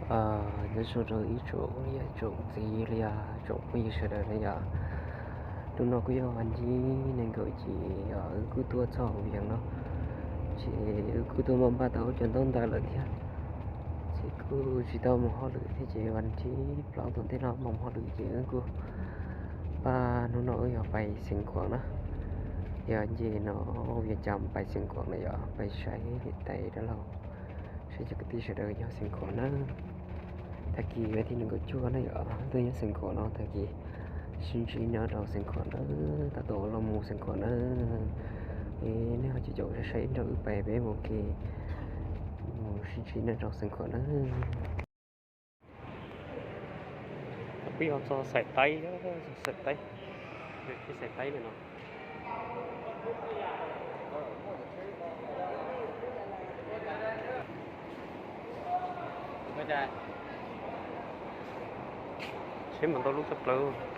Nyob zoo rau ib tsoom niam tsoom txiv los yog tsoom phooj ywg sawv daws na yom. Hnub no kuj yog vas thib nees nkaum ces wb kuj tuaj txog Vias no, ces wb kuj tuaj maj npaj tau cov ntaub ntawv lawm thiab, ces kuj tsis tau mus hauj lwm thiab ces vas thib plaub tom ntej no mus hauj lwm ces wb kuj npaj hnub no wb yog pais Xeev Khuam na. Yog nce no Vias Cas pais Xeev Khuam na yom, pais saib niam tais dab laug, saib cov kwv tij sawv daws nyob Xeev Khuam na. Tag kis vas thib nees nkaum cuaj na yom, tuaj nyob Xeev Khuam no tag kis sib ntsib nyob rau Xeev Khuam na, tab tom los mus Xeev Khuam na. Es nej ho caum caum saib saib nrog wb pais peb mus ke, mus sib ntsib nyob rau Xeev Khuam na. Kuj yog txog Xais Taib, Xais Taib, Xais Taib no. Seb mas ntau lub tshaj plaws.